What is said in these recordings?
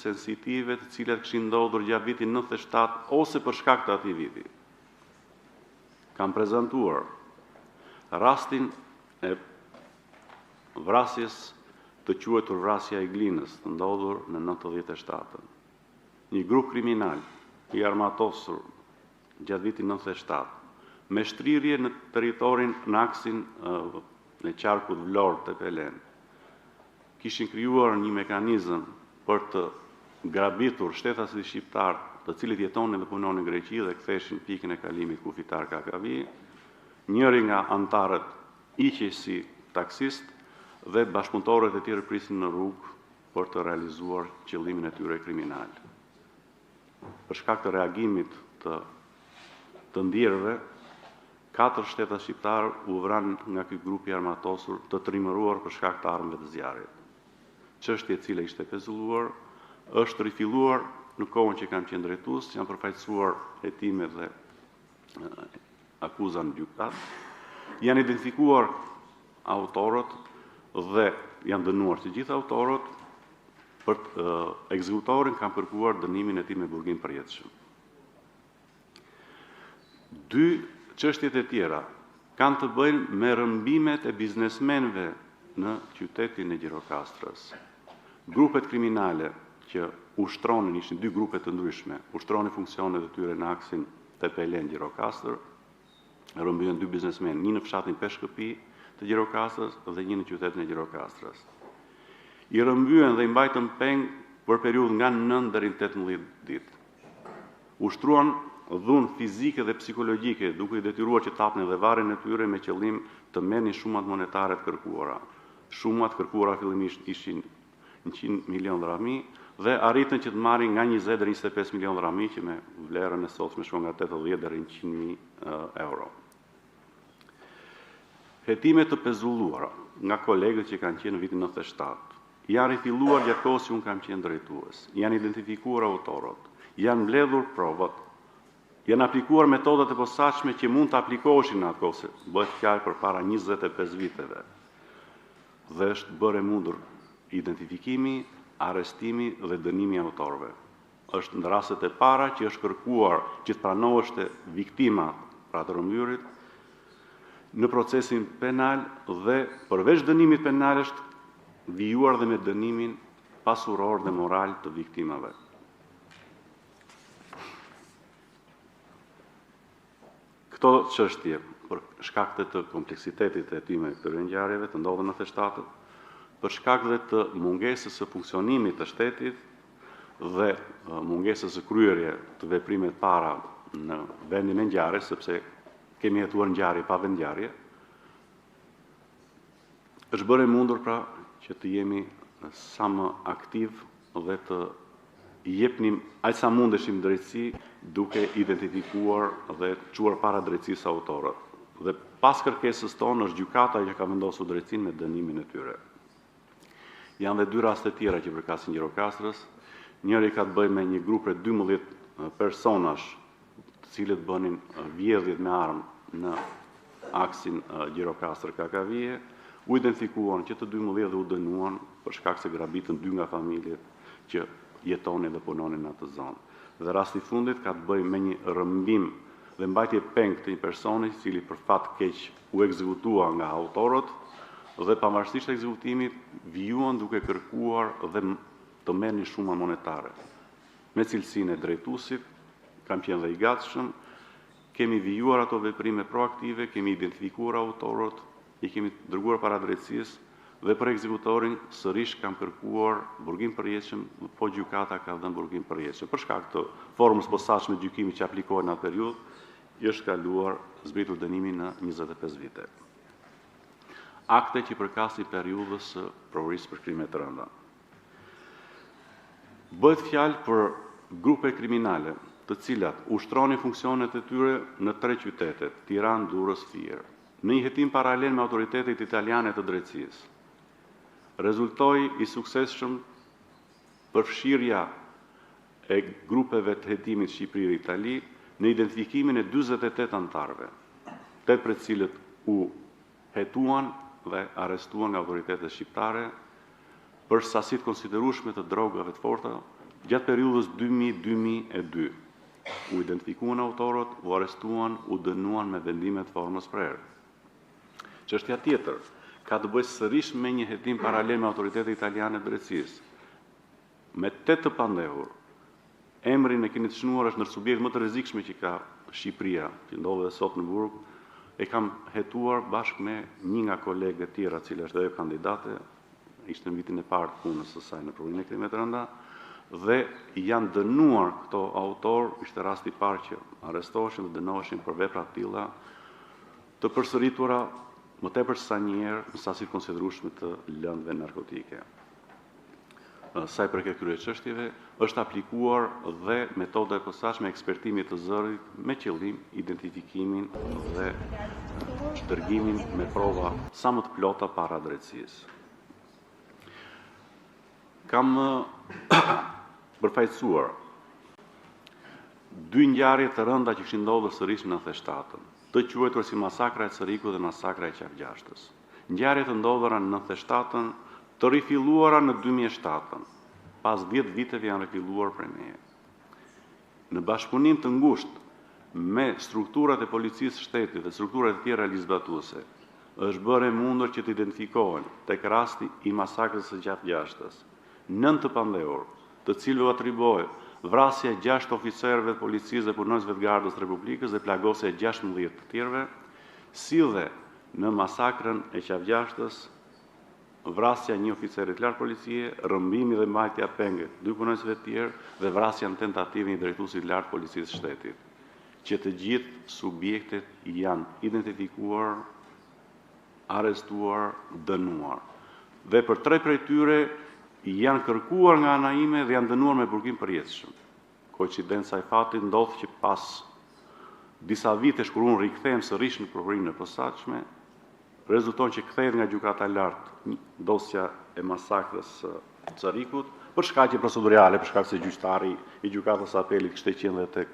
Sensitive të cilat kishin ndodhur gjatë vitit 97 ose për shkak të atij viti. Kam prezantuar rastin e vrasjes të quajtur vrasja e Glinës, të ndodhur në 97-ën. Një grup kriminal i armatosur gjatë vitit 97, me shtrirje në territorin në aksin e qarkut Vlorë Tepelenë, kishin krijuar një mekanizëm për të grabitur shtetasit shqiptarë, të cilët jetonin dhe punonin në Greqi dhe ktheheshin në pikën e kalimit kufitar Kakavijë. Njëri nga anëtarët hiqej si taksist dhe bashkëpunëtorët e tjerë prisnin në rrugë për të realizuar qëllimin e tyre kriminal. Për shkak të reagimit të të ndjerëve, katër shtetas shqiptarë u vranë nga ky grup i armatosur të trimëruar për shkak të armëve të zjarrit. Çështje e cila ishte pezulluar, është rifilluar në kohën që kam qenë drejtues, janë përfaqësuar hetimet dhe akuza në gjykatë, janë identifikuar autorët dhe janë dënuar të gjithë autorët, për ekzekutorin kam kërkuar dënimin e tij me burgim përjetshëm. Dy çështjet e tjera kanë të bëjnë me rrëmbimet e biznesmenëve në qytetin e Gjirokastrës. Grupet kriminale që ushtronin, ishin dy grupe të ndryshme, ushtronin funksionet e tyre në aksin Tepelenë Gjirokastër, rrëmbyen dy biznesmenë, një në fshatin Peshkëpi të Gjirokastrës dhe një në qytetin e Gjirokastrës. I rrëmbyen dhe i mbajtën peng për periudhë nga 9 deri në 18 ditë. Ushtruan dhunë fizike dhe psikologjike, duke i detyruar që të hapnin dhe varrin e tyre me qëllim të merrnin shumat monetare të kërkuara. Shumat kërkuara fillimisht ishin 100 milion dhrami dhe arritën që të marrin nga 20 deri 25 milion dhrami, që me vlerën e sotshme shkon nga 80 deri në 100.000 euro. Hetime të pezulluara nga kolegët që kanë qenë në vitin 97 janë rifilluar gjatë kohës që unë kam qenë drejtues, janë identifikuar autorët, janë mbledhur provat, janë aplikuar metodat e posaçme që mund të aplikoheshin në atë kohë, se bëhet fjalë përpara 25 viteve. Dhe është bërë e mundur identifikimi, arrestimi dhe dënimi i autorëve. Është ndër rastet e para që është kërkuar që të pranoheshte viktima, pra të rrëmbyerit, në procesin penal dhe përveç dënimit penal është vijuar dhe me dënimin pasuror dhe moral të viktimave. Këto çështje, për shkak të kompleksitetit të hetimeve këtyre ngjarjeve të ndodhur në 97, për shkak dhe të mungesës së funksionimit të shtetit dhe mungesës së kryerje të veprimeve të para në vendin e ngjarjes, sepse kemi hetuar ngjarje pa vendngjarje, është bërë e mundur pra që të jemi sa më aktiv dhe të jepnim aq sa mundeshim drejtësi duke identifikuar dhe çuar para drejtësisë autorët. Dhe pas kërkesës tonë është gjykata që ka vendosur drejtësinë me dënimin e tyre. Janë dhe dy raste tjera që përkasin Gjirokastrës. Njëri ka të bëjë me një grup prej 12 personash, të cilët bënin vjedhjet me armë në aksin Gjirokastër Kakavije, u identifikuan që të 12 dhe u dënuan për shkak se grabitën dy nga familjet që jetonin dhe punonin në atë zonë. Dhe rasti i fundit ka të bëjë me një rrëmbim dhe mbajtje peng të një personi, i cili për fat keq u ekzekutua nga autorët dhe pavarësisht ekzekutimit vijuan duke kërkuar dhe të merrnin shuma monetare. Me cilësinë e drejtuesit, kam qenë dhe i gatshëm, kemi vijuar ato veprime proaktive, kemi identifikuar autorët, i kemi dërguar para drejtësisë dhe për ekzekutorin sërish kam kërkuar burgim përjetshëm, po gjykata ka dhënë burgim përjetshëm. Për shkak të formës posaçme të gjykimit që aplikohet në atë periudhë, i është kaluar zbritur dënimi në 25 vite. Akte që përkasin periudhës së prokurorisë për krime të rënda. Bëhet fjalë për grupe kriminale, të cilat ushtronin funksionet e tyre në tre qytetet, Tiranë, Durrës, Fier. Në një hetim paralel me autoritetet italiane të drejtësisë, rezultoi i suksesshëm përfshirja e grupeve të hetimit Shqipëri dhe Itali në identifikimin e 48 anëtarëve, 8 prej të cilët u hetuan dhe arrestuan nga autoritetet shqiptare për sasi të konsiderueshme të drogave të forta. Gjatë periudhës 2000-2002, u identifikuan autorët, u arrestuan, u dënuan me vendime të formës prerë. Çështja tjetër ka të bëjë sërish me një hetim paralel me autoritetet italiane të drejtësisë. Me 8 të pandehur, emrin e keni të shënuar është ndër subjektet më të rrezikshme që ka Shqipëria, që ndodhet edhe sot në burg, e kam hetuar bashkë me një nga kolegët e tjera, cila është edhe kandidate, ishte në vitin e parë të punës së saj në Prokurorinë e Krimeve të Rënda, dhe janë dënuar këto autorë, ishte rasti i parë që arrestoheshin dhe dënoheshin për vepra të tilla të përsëritura më tepër se sa një herë në sasi të konsiderueshme të lëndëve narkotike. Sa i përket këtyre çështjeve, është aplikuar dhe metoda e posaçme e ekspertimit të zërit me qëllim identifikimin dhe dërgimin me prova sa më të plota para drejtësisë. Kam përfaqësuar dy ngjarje të rënda që kishin ndodhur sërish në 97-ën, të quajtur si masakra e Cërrikut dhe masakra e Qafgjashtës. Ngjarje të ndodhura në 97-ën, të rifilluara në 2007-ën. Pas 10 viteve janë rifilluar prej meje. Në bashkëpunim të ngushtë me strukturat e policisë shtetit dhe strukturat e tjera ligjzbatuese, është bërë e mundur që të identifikohen tek rasti i masakrës së Qafgjashtës, 9 të pandehur, të cilëve u atribuohet vrasja e 6 oficerëve të policisë dhe punonjësve të Gardës së Republikës dhe plagosja e 16 të tjerëve, si dhe në masakrën e Qafgjashtës, vrasja e një oficeri të lartë policie, rrëmbimi dhe mbajtja peng e dy punonjësve të tjerë dhe vrasja në tentativë e një drejtuesi të lartë të policisë së shtetit. Që të gjithë subjektet janë identifikuar, arrestuar, dënuar. Dhe për tre prej tyre janë kërkuar nga ana ime dhe janë dënuar me burgim përjetshëm. Koincidenca e fatit ndodh që pas disa vitesh kur unë rikthehem sërish në prokurorinë e posaçme, rezulton që kthehet nga gjykata e lartë dosja e masakrës së Cërrikut, për shkaqe procedurale, për shkak se gjyqtari i gjykatës së apelit kishte qenë dhe tek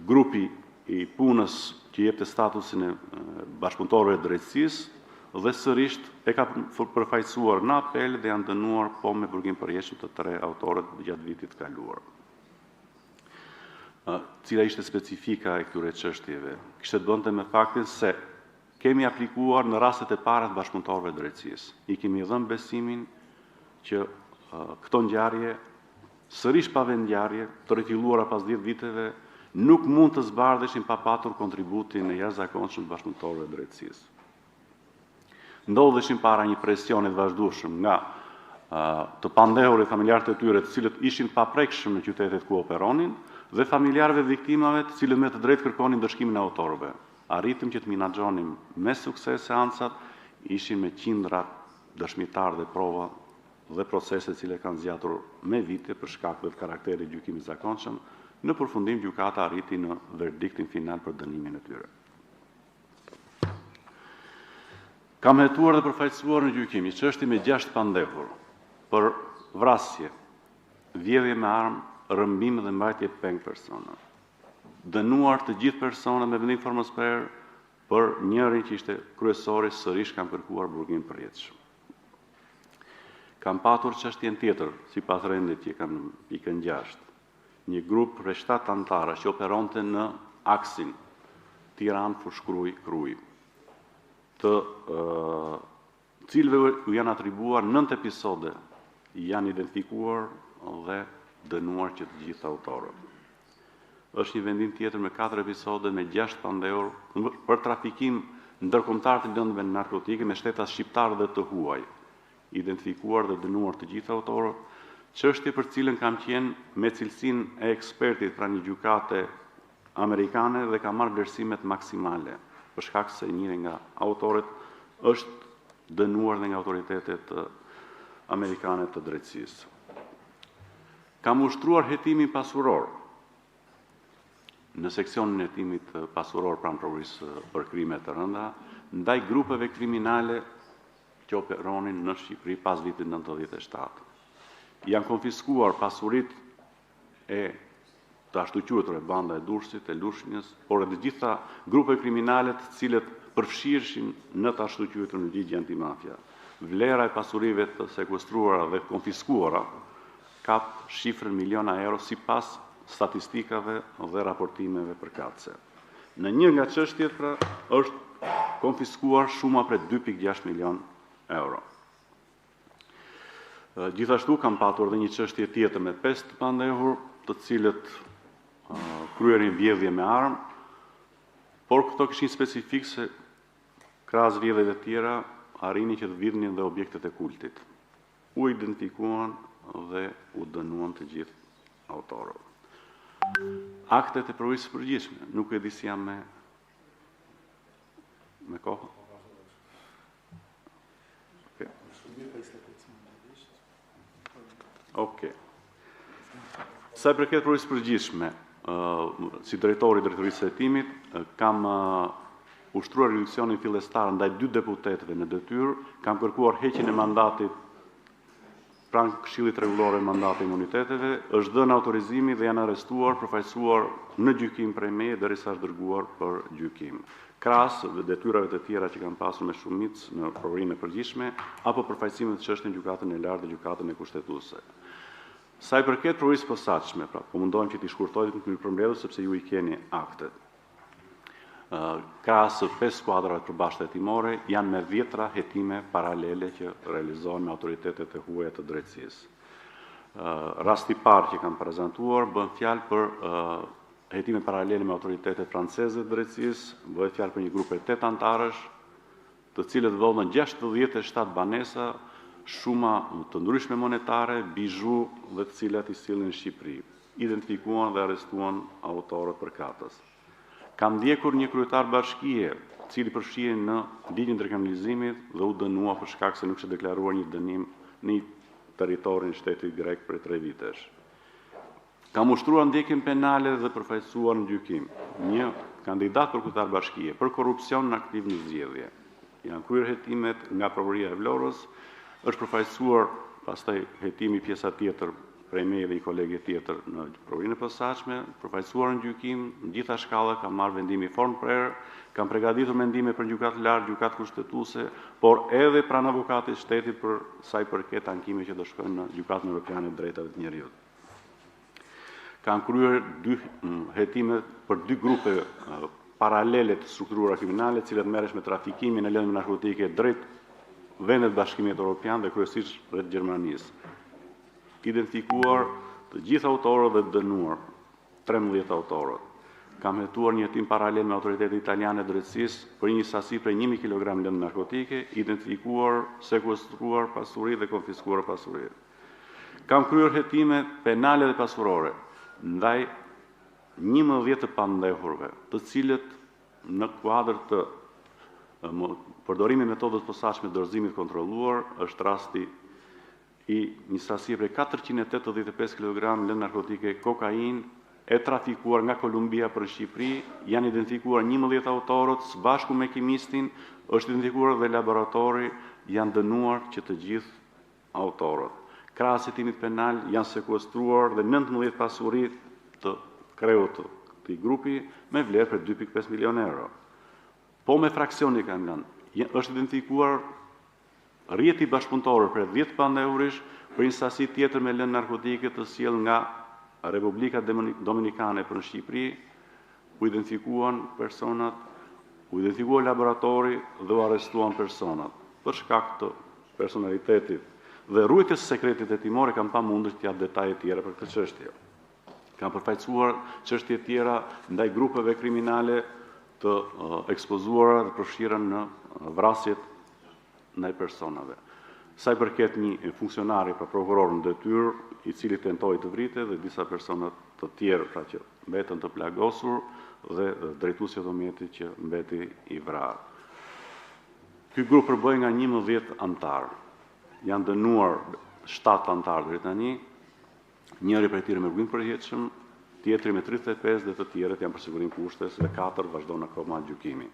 grupi i punës që jepte statusin e bashkëpunëtorëve të drejtësisë dhe sërisht e ka përfaqësuar në apel dhe janë dënuar po me burgim përjetshëm të tre autorët gjatë vitit të kaluar. Cila ishte specifika e këtyre çështjeve? Kishte të bënte me faktin se kemi aplikuar në rastet e para të bashkëpunëtorëve të drejtësisë. I kemi dhënë besimin që këto ngjarje, sërish pa vendngjarje, të rifilluara pas 10 viteve, nuk mund të zbardheshin pa patur kontributin e jashtëzakonshëm të bashkëpunëtorëve të drejtësisë. Ndodheshin para një presioni të vazhdueshëm nga të pandehurit familjarët e tyre, të cilët ishin paprekshëm në qytetet ku operonin, dhe familjarëve të viktimave, të cilët me të drejtë kërkonin ndëshkimin e autorëve. Arritëm që të menaxhonim me sukses seancat, ishin me qindra dëshmitar dhe prova dhe procese të cilat kanë zgjatur me vite për shkak dhe të karakterit të gjykimit të zakonshëm, në përfundim gjykata arriti në verdiktin final për dënimin e tyre. Kam hetuar dhe përfaqësuar në gjykim një çështje me 6 pandehur për vrasje, vjedhje me armë, rrëmbim dhe mbajtje peng persona. Dënuar të gjithë personat me vendim formës prerë, për njërin që ishte kryesori sërish kam kërkuar burgim përjetshëm. Kam patur çështjen tjetër, sipas rendit që kam në pikën 6, një grup prej 7 anëtarësh që operonte në aksin Tiranë Fushë Krujë, të cilëve u janë atribuar 9 episode, janë identifikuar dhe dënuar që të gjithë autorët. Është një vendim tjetër me 4 episode me 6 pandehur për trafikim ndërkombëtar të lëndëve narkotike me shtetas shqiptar dhe të huaj, identifikuar dhe dënuar të gjithë autorët, çështje për cilën kam qenë me cilësinë e ekspertit pranë një gjykate amerikane dhe kam marrë vlerësimet maksimale, për shkak se njëri nga autorët është dënuar dhe nga autoritetet amerikane të drejtësisë. Kam ushtruar hetimin pasuror në seksionin e hetimit pasuror pranë Prokurorisë për Krime të Rënda ndaj grupeve kriminale që operonin në Shqipëri pas vitit 97. Janë konfiskuar pasuritë e të ashtuquajtura banda e Durrësit, e Lushnjës, por edhe të gjitha grupe kriminale të cilët përfshirshin në të ashtuquajturën ligj antimafia. Vlera e pasurive të sekuestruara dhe konfiskuara kap shifrën miliona euro sipas statistikave dhe raportimeve përkatëse. Në një nga çështjet pra është konfiskuar shuma prej 2.6 milion euro. Gjithashtu kam patur edhe një çështje tjetër me 5 të pandehur, të cilët kryenin vjedhje me armë, por këto kishin specifik se krahas vjedhjeve të tjera arrinin që të vidhnin dhe objektet e kultit. U identifikuan dhe u dënuan të gjithë autorët. Aktet e Prokurorisë së Përgjithshme, nuk e di si jam me me kohë. Okej. Okej. Sa i përket Prokurorisë së Përgjithshme, si drejtor i Drejtorisë së Hetimit, kam ushtruar juridiksionin fillestar ndaj dy deputetëve në detyrë, kam kërkuar heqjen e mandatit pranë Këshillit Rregullore Mandate Imuniteteve, është dhënë autorizimi dhe janë arrestuar, përfaqësuar në gjykim prej meje derisa është dërguar për gjykim. Krahas dhe detyrave të tjera që kam pasur me shumicë në Prokurorinë e Përgjithshme apo përfaqësimin të çështjes në Gjykatën e Lartë dhe Gjykatën e Kushtetuese. Sa i përket Prokurorisë së Posaçme, pra po mundohem që t'i shkurtoj në mënyrë përmbledhur sepse ju i keni aktet. Krahas pesë skuadrave të përbashkëta hetimore, janë me dhjetra hetime paralele që realizohen me autoritetet e huaja të drejtësisë. Rasti i parë që kam prezantuar bën fjalë për hetime paralele me autoritetet franceze të drejtësisë, bëhet fjalë për një grup prej 8 anëtarësh, të cilët vodhën 67 banesa, shuma të ndryshme monetare, bizhu dhe të cilat i sillnin në Shqipëri. Identifikuan dhe arrestuan autorët përkatës. Kam ndjekur një kryetar bashkie, i cili përfshihej në ligjin e dekriminalizimit dhe u dënua për shkak se nuk kishte deklaruar një dënim në territorin e shtetit grek prej 3 vitesh. Kam ushtruar ndjekjen penale dhe përfaqësuar në gjykim një kandidat për kryetar bashkie për korrupsion në aktiv në zgjedhje. Janë kryer hetimet nga prokuroria e Vlorës, është përfaqësuar pastaj hetimi pjesa tjetër prej meje dhe një kolege tjetër në prokurorinë e posaçme, përfaqësuar në gjykim, në gjitha shkallët kam marrë vendimi formë prerë, kam përgatitur mendime për gjykatë të lartë, gjykatë kushtetuese, por edhe pranë avokatit të shtetit për sa i përket ankimeve që do shkojnë në Gjykatën Evropiane të Drejtave të Njeriut. Kam kryer dy hetime për dy grupe paralele të strukturuara kriminale, të cilat merreshin me trafikimin e lëndëve narkotike drejt vendeve të Bashkimit Evropian dhe kryesisht drejt Gjermanisë. Identifikuar të gjithë autorët dhe të dënuar 13 autorët. Kam hetuar një hetim paralel me autoritetet italiane të drejtësisë për një sasi prej 1000 kg lëndë narkotike, identifikuar, sekuestruar pasuri dhe konfiskuar pasuri. Kam kryer hetime penale dhe pasurore ndaj 11 të pandehurve, të cilët në kuadër të përdorimit metodës posaçme të dorëzimit kontrolluar është rasti i një sasie prej 485 kg lëndë narkotike kokainë e trafikuar nga Kolumbia për në Shqipëri, janë identifikuar 11 autorët së bashku me kimistin, është identifikuar dhe laboratori, janë dënuar që të gjithë autorët. Krahas hetimit penal janë sekuestruar dhe 19 pasuri të kreut të këtij grupi me vlerë për 2.5 milion euro. Po me fraksioni kanë lënë. Është identifikuar rrjeti bashkëpunëtorëve prej 10 pandehurish për një sasi tjetër me lëndë narkotike të sjellë nga Republika Dominikane për në Shqipëri, u identifikuan personat, u identifikua laboratori dhe u arrestuan personat për shkak të personalitetit dhe ruajtjes së sekretit hetimor e kam pamundur të jap detaje tjera për këtë çështje. Kam përfaqësuar çështje tjera ndaj grupeve kriminale të ekspozuara dhe përfshira në vrasjet ndaj personave. Sa i përket një funksionari pra prokuror në detyrë, i cili tentoi të vrite dhe disa persona të tjerë pra që mbetën të plagosur dhe drejtuesi i automjetit që mbeti i vrarë. Ky grup përbëhej nga 11 anëtarë. Janë dënuar 7 anëtarë deri tani, njëri prej tyre me burgim përjetshëm, tjetri me 35 dhe të tjerët janë për sigurim kushtesh dhe 4 vazhdon akoma gjykimi.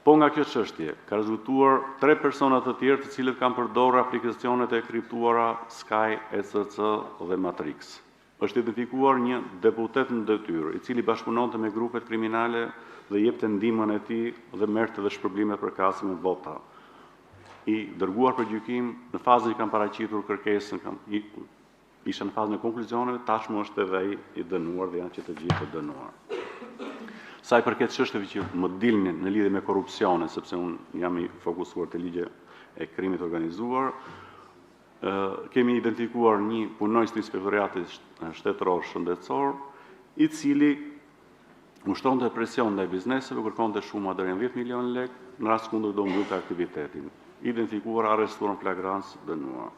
Po nga kjo çështje ka rezultuar tre persona të tjerë të cilët kanë përdorur aplikacionet e kriptuara Sky, ECC dhe Matrix. Është identifikuar një deputet në detyrë, i cili bashkëpunonte me grupet kriminale dhe jepte ndihmën e tij dhe merrte dhe shpërblime përkatëse me vota. I dërguar për gjykim në fazën që kam paraqitur kërkesën, kam isha në fazën e konkluzioneve, tashmë është edhe ai i dënuar dhe janë që të gjithë të dënuar. Sa i përket çështjeve që më dilnin në lidhje me korrupsionin, sepse unë jam i fokusuar te ligjet e krimit të organizuar, kemi identifikuar një punonjës të inspektoriatit shtetëror shëndetësor, i cili ushtronte presion ndaj bizneseve, kërkonte shuma deri në 10 milion lekë, në rast kundër do mbyllte aktivitetin. Identifikuar, arrestuar në flagrancë, dënuar.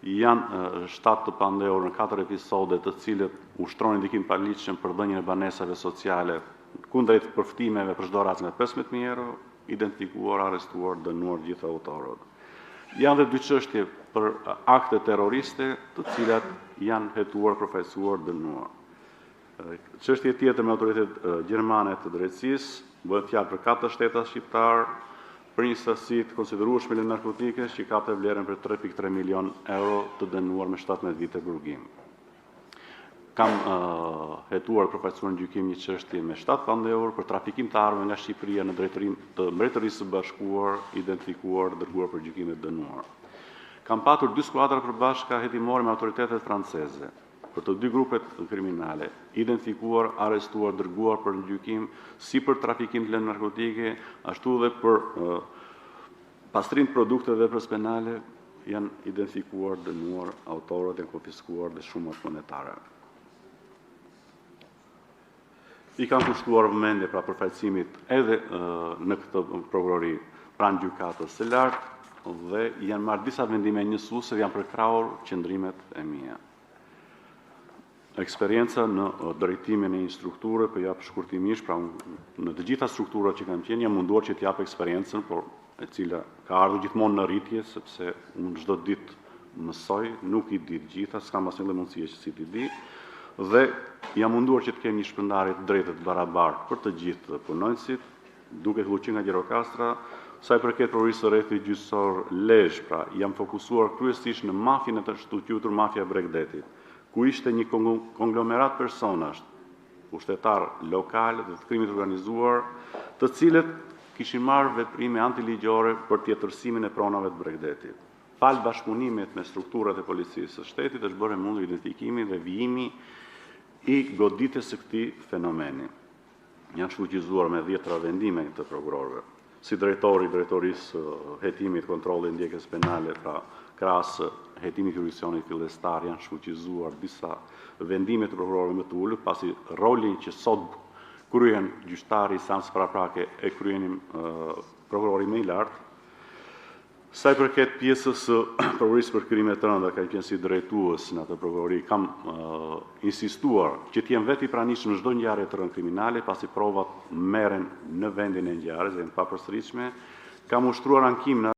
Janë 7 të pandehur në 4 episode të cilët ushtronin ndikim të paligjshëm për dhënien e banesave sociale kundrejt përfitimeve për çdo rast nga 15.000 euro, identifikuar, arrestuar, dënuar gjithë autorët. Janë dhe dy çështje për akte terroriste, të cilat janë hetuar, përfaqësuar, dënuar. Çështje tjetër me autoritetet gjermane të drejtësisë, bëhet fjalë për katër shtetas shqiptar, për një sasi të konsiderueshme lëndë narkotike që kapte vlerën për 3.3 milion euro të dënuar me 17 vite burgim. Kam uh, hetuar përfaqësuar në gjykim një çështje me 7 pandehur për trafikim të armëve nga Shqipëria në drejtim të Mbretërisë së Bashkuar, identifikuar, dërguar për gjykim e dënuar. Kam patur dy skuadra përbashkëta hetimore me autoritetet franceze për të dy grupet kriminale, identifikuar, arrestuar, dërguar për në gjykim si për trafikim të lëndë narkotike, ashtu edhe për uh, pastrim të produkteve veprës penale, janë identifikuar, dënuar autorët, janë konfiskuar dhe shumat monetare. I kam kushtuar vëmendje pra përfaqësimit edhe në këtë prokurori pranë gjykatës së lartë dhe janë marrë disa vendime njësuese dhe janë përkrahur qëndrimet e mia. Eksperienca në drejtimin e një strukture, po jap shkurtimisht, pra në të gjitha strukturat që kam qenë, jam munduar që të jap eksperiencën, por e cila ka ardhur gjithmonë në rritje, sepse unë çdo ditë mësoj, nuk i di të gjitha, s'kam asnjë lloj mundësie që si t'i di, dhe jam munduar që të kem një shpërndarje të drejtë të barabartë për të gjithë punonjësit, duke filluar që nga Gjirokastra, sa i përket prokurorisë së rrethit gjyqësor Lezhë, pra jam fokusuar kryesisht në mafien e të ashtuquajtur mafia e Bregdetit, ku ishte një konglomerat personash, pushtetar lokal dhe të krimit organizuar, të cilët kishin marrë veprime antiligjore për tjetërsimin e pronave të Bregdetit. Falë bashkëpunimit me strukturat e policisë së shtetit është bërë e mundur identifikimi dhe vijimi i goditjes së këtij fenomeni. Janë shfuqizuar me dhjetra vendime të prokurorëve. Si drejtor i drejtorisë së hetimit, kontrollit, ndjekjes penale, pra krahas hetimit juridiksionit fillestar janë shfuqizuar disa vendime të prokurorëve më të ulët, pasi rolin që sot kryen gjyqtari i seancës paraprake e kryenin prokurori më i lartë. Sa i përket pjesës së prokurorisë për krime të rënda, kam qenë si drejtues në atë prokurori, kam uh, insistuar që të jem vetë i pranishëm në çdo ngjarje të rëndë kriminale, pasi provat merren në vendin e ngjarjes dhe janë të papërsëritshme. Kam ushtruar ankim në.